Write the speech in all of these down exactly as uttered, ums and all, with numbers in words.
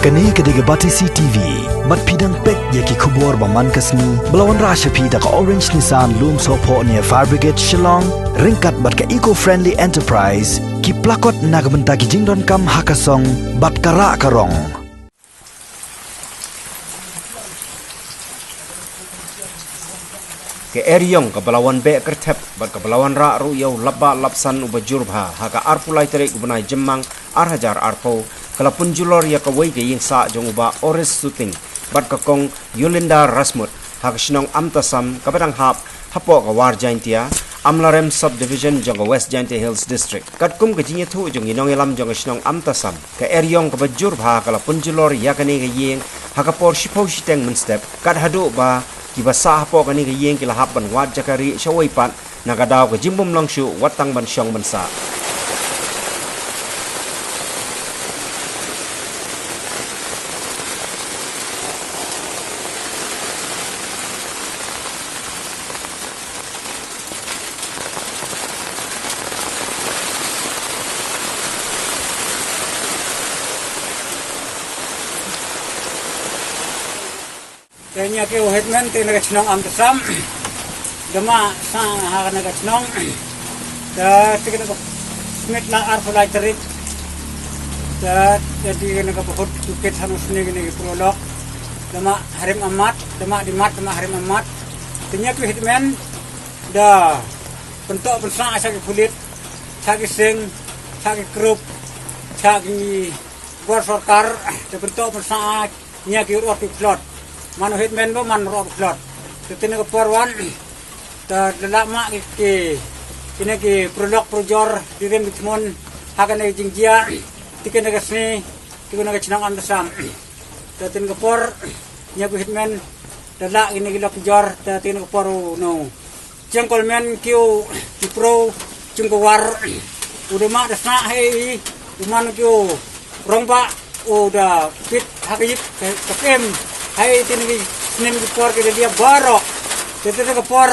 Kane ka dei ka Batesi T V. Bad phi dang peit ïa ki khubor ba man ka sngi ba la wanrah sha phi da ka Orange Nissan Lumsohphoh near Fire Brigade Shillong, ryngkat bad ka Eco Friendly Enterprise, ki plakot na ka bynta ki jingdonkam ha ka song bad ka rah ka rong. Ka eriong kaba la wan beh kyrthep bad kaba la wanrah ruh ïa u lapbah lapsan uba jur bha ha ka arphew lai tarik u bnai Jymmang ar hajar arphew, ka la pynjulor ïa kawei ka ïing sah jong u Bah Oris Suting bad ka Kong Yolinda Rasmut ha ka shnong Amtasam kaba dang hap hapoh ka War Jaintia, Amlarem Subdivision jong ka West Jaintia Hills District. Katkum ka jingïathuh jong i nongïalam jong ka shnong Amtasam, ka eriong kaba jur bha ka la pynjulor ïa kane ka ïing ha ka por shiphew shiteng mynstep, kat haduh ba kiba sah hapoh kane ka ïing ki la hap ban wad jaka rieh shawei pat, na ka daw ka jingbym long shuh wat tang ban shong ban sah. Te ñia ki u hitmen te na ka chnong Amtasam. Dama sa ha na ka chnong. Te te na ka smit la arphew lai tarik. Te te te na ka bahut tu kit hanu sini kini ki prolog. Dama harim amat, dama di mat, dama harim amat. Te ñia ki u hitmen da pyntok pynsah sa ki pulit, sa ki seng, sa ki group, sa ki bor sorkar, te pyntok pynsah ñia ki ruh ki plot. Man u hitmen ba man ruh ki plot. Te tine ka por wan, te da lah ma ki, ki, kine ki prolog projor, di rem di thmon, ha kane ka jingjia, ti kine ka sni, ti kine ka chnong Amtasam. Te tine ka por, ñia ki u hitmen, da lah kine ki lok projor, te tine ka por u no. Jingkol men ki u ki pro jingkawar. U da ma da sah hei u man ki u rangbah u da pit ha ka yip ka, ka kem hei tin ki snem ki por ki da dia baroh. Te te ka por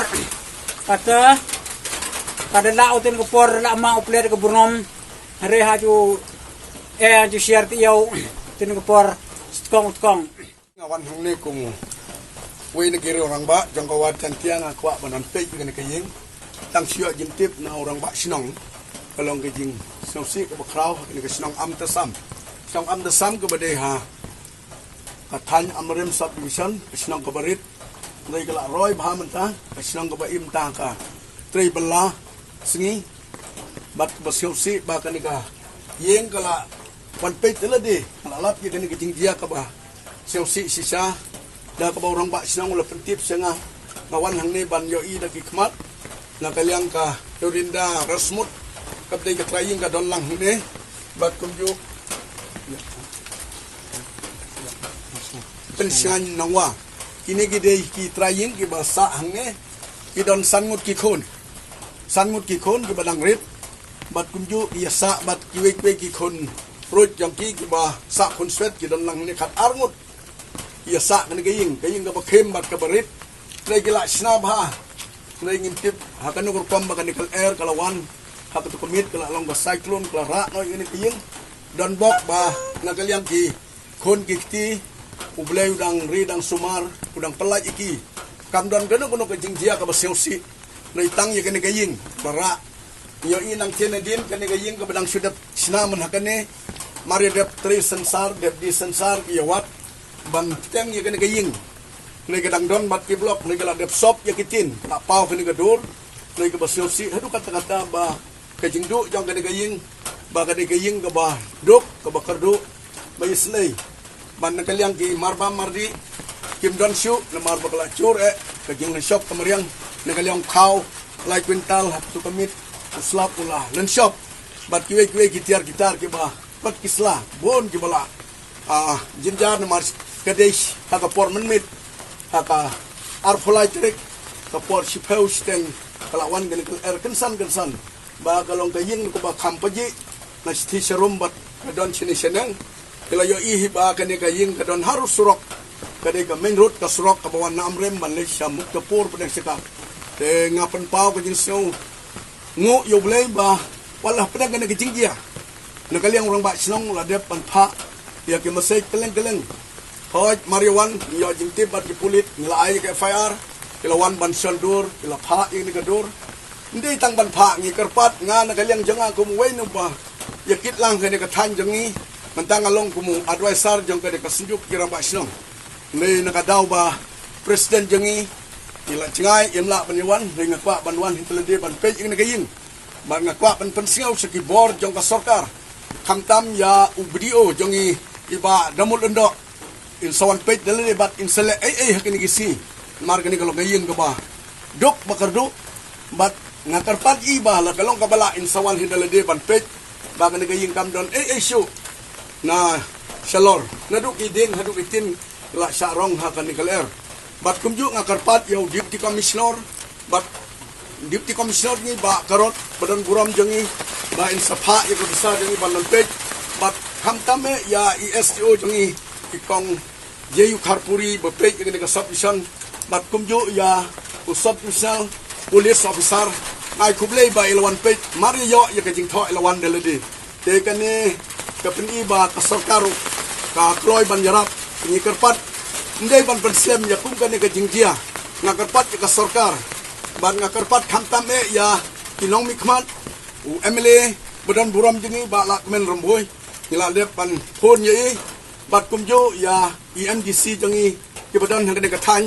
kata ka da la u tin ka por la ma u plet ka burnom. Hare ha ju e ha ju share ti yau tin ka por stkong stkong. Nga wan hangne kum wei na ki rangbah jong ka War Jaintia, nga kwah ban peit ïa kane ka ïing. Tang shu ïoh jingtip na u rangbah shnong ka long ka jingsngewsih kaba khraw ha kane ka shnong Amtasam. Shnong Amtasam kaba dei ha ka thaiñ Amlarem Subdivision, ka shnong kaba rit. Dei ka la roi bha mynta, ka shnong kaba im tang ka trei bylla sngi. Bad kaba sngewsih ba kane ka ïing ka la wan peit te lade, ka la lap ïa kane ka jingjia kaba sngewsih shisha. Da kaba u rangbah shnong u la pyntip sha nga, nga wan hangne ban ïohi da ki khmat na ka liang ka Yorinda Rasmut, kaba dei ka trai ïing ka don lang hangne. Bad kumjuh Pynshngaiñ Nongwa. Kine ki dei ki trai ïing kiba sah hangne, ki don san ngut ki khun. San ngut ki khun kiba dang rit. Bad kumjuh ki ïa sah bad kiwei kiwei ki khun ruh jong ki kiba sah khun swet ki don lang hangne khat ar ngut. Ki ïa sah kane ka ïing, ka ïing kaba khim bad kaba rit. Hynrei ki la shna bha. Hynrei ngim tip ha kano ka rukom ba kane ka lyer ka la wan ha kato ka miet, ka la long ka cyclone, ka la rah noh ïa kane ka ïing. Don bok ba na ka liang ki khun ki kti, U Blei u dang ri dang sumar, u dang pyllait ïa ki. Kam don kano kano ka jingjia kaba sngewsih. Hynrei tang ïa kane ka ïing ba rah. Ïohi nangtei nadien kane ka ïing kaba dang shu dep shna mynta kane. Mar ïa dep trei sensar, dep die sensar ki ïa wad ban bteng ïa kane ka ïing. Hynrei ka dang don bad ki block, hynrei ka la dep sop ïa ki tin, la paw kane ka dur. Hynrei kaba sngewsih haduh katta katta ba ka jingduh jong kane ka ïing, ba ka dei ka ïing kaba duk, kaba kyrduh, ba ïaslei. Ban na ka liang ki marbam mardih kim don shuh, namar ba ka la jur eh ka jinglynshop ka mariang, na ka liang khaw lai kwintal ha kato ka miet, u slap u la lynshop. Bad kiwei kiwei ki tiar ki tar kiba kot ki sla bun kiba la ah, jynjar namar ka dei ha ka por mynmiet ha ka arphew lai tarik, ka por shiphew shiteng ka la wan kane ka lyer kynsan kynsan. Ba ka long ka ïing kaba kham pajih na shithi sharum bad ka don shane shaneng. Ki la ïohi hi ba kane ka ïing ka don harud surok, ka dei ka main road ka surok kaba wan na Amrem ban leit sha Muktapur pdeng sha ka. Te nga pynpaw ka jingsngew nguh ïa U Blei ba wat la hapdeng kane ka jingjia, na ka liang u rangbah shnong la dep ban phah Ïa ki message kylleng kylleng. Hooid, mar ïa wan, ngi ïoh jingtip bad ki pulit, ngi la ai ka F I R, ki la wan ban shon dur, ki la phah ïa kane ka dur. Ym dei tang ban phah, ngi kyrpad, nga na ka liang jong nga kum uwei na uba ïa kit lang kane ka thaiñ jong ngi, mynta nga long kum u advisor jong kane ka synjuk ki rangbah shnong. Hynrei na ka daw ba president jong ngi, ngi la jngai, ym lah ban ïa wan, hynrei nga kwah ban wan hi te lade ban peit ïa kane ka ïing. Bad nga kwah ban pynsngew sha ki bor jong ka sorkar. Khamtam ïa u B D O jong ngi, i Bah Damut Lyngdoh, in sa wan peit da lade bad in sa leh ei ei ha kane ka sngi. Namar kane ka long ka ïing kaba duk ba kyrduh. Bad nga kyrpad ïa i ba la ka long kaba lah in sa wan hi da lade ban peit ba kane ka ïing kam don ei ei shuh na shalor. Naduh ki dieng haduh ki tin la shah rong ha kane ka lyer. Bad kumjuh nga kyrpad ïa u Deputy Commissioner, bad Deputy Commissioner ngi Bah Karot, ba don burom jong ngi, ba in sa phah ïa ka officer jong ngi ban wan peit. Bad khamtam eh ïa i S D O jong ngi, i Kong J U Kharpuri, ba peit ïa kane ka sub division. Bad kumjuh ïa u sub divisional police officer, nga ai khublei ba i la wan peit, mar ïa ïoh ïa ka jingthoh i la wan da lade. Te kane ka pyni ba ka sorkar ruh ka kloi ban ïarap. Ngi kyrpad, ym dei ban pynslem ïa kum kane ka jingjia. Nga kyrpad ïa ka sorkar, bad nga kyrpad khamtam eh ïa i nongmihkhmat, u M L A ba don burom jong ngi, Bah Lahkmen Rymbui. Ngi la dep ban phone ïa i, bad kumjuh ïa i M D C jong ngi, kiba don ha kane ka thaiñ,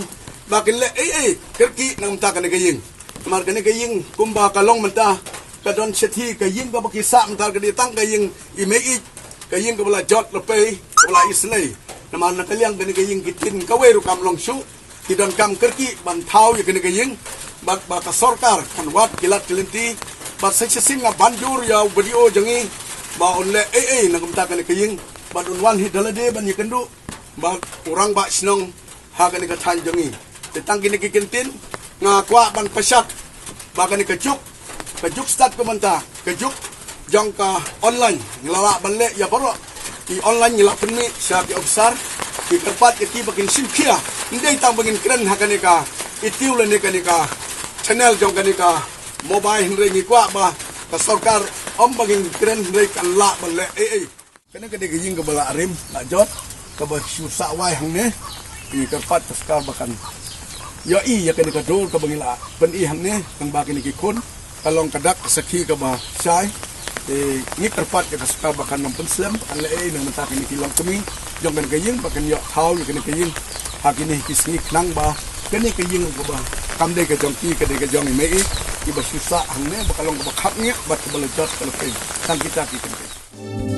ba kin leh ei ei kyrkieh na ka bynta kane ka ïing. Namar kane ka ïing kumba ka long mynta, ka don shithi, ka ïing kaba ki sah mynta ka dei tang ka ïing i mei ïeit, ka ïing kaba la jot la pei, kaba la isynei. Namar na ka liang kane ka ïing ki tin kawei ruh kam long shuh, ki donkam kyrkieh ban thaw ïa kane ka ïing. Bad ba ka sorkar kan wad ki lad ki lynti, bad sa shisien nga ban jur ïa u B D O jong ngi ba un leh ei ei na ka bynta kane ka ïing, bad un wan hi da lade ban ïakynduh bad u rangbah shnong ha kane ka thaiñ jong ngi. Te tang kine ki kyntien nga kwah ban pynshai ba kane ka juk, ka juk stad ka mynta, ka juk jong ka online, ngi la lah ban leh ïa baroh. I online ngi la pynmih sha ki officer, ngi kyrpad ïa ki ba kin shim khia. Ym dei tang ba ngin kren ha kane ka, i tiew lane kane ka channel jong kane ka mobile, hynrei ngi kwah ba ka sorkar ym ba ngin kren, hynrei kan lah ban leh ei ei. Kane ka dei ka ïing kaba la rim, la jot, kaba shu sah wai hangne. Ngi kyrpad ka sorkar ba kan ïohi ïa kane ka dur kaba ngi la pyni hangne, kan ba kine ki khun, ka long ka dak ka sakhi kaba shai. Te ngi kyrpad ïa ka sorkar ba kan ym pynslem, kan leh ei ei na ka bynta kine ki longkmie jong kane ka ïing, ba kan ïoh thaw ïa kane ka ïing ha kine ki sngi, khnang ba kane ka ïing kaba kam dei ka jong ki, ka dei ka jong i mei ïeit, kiba shu sah hangne, ba ka long kaba khapngiah bad kaba la jot ka la pei. Tang kita ki kynthei.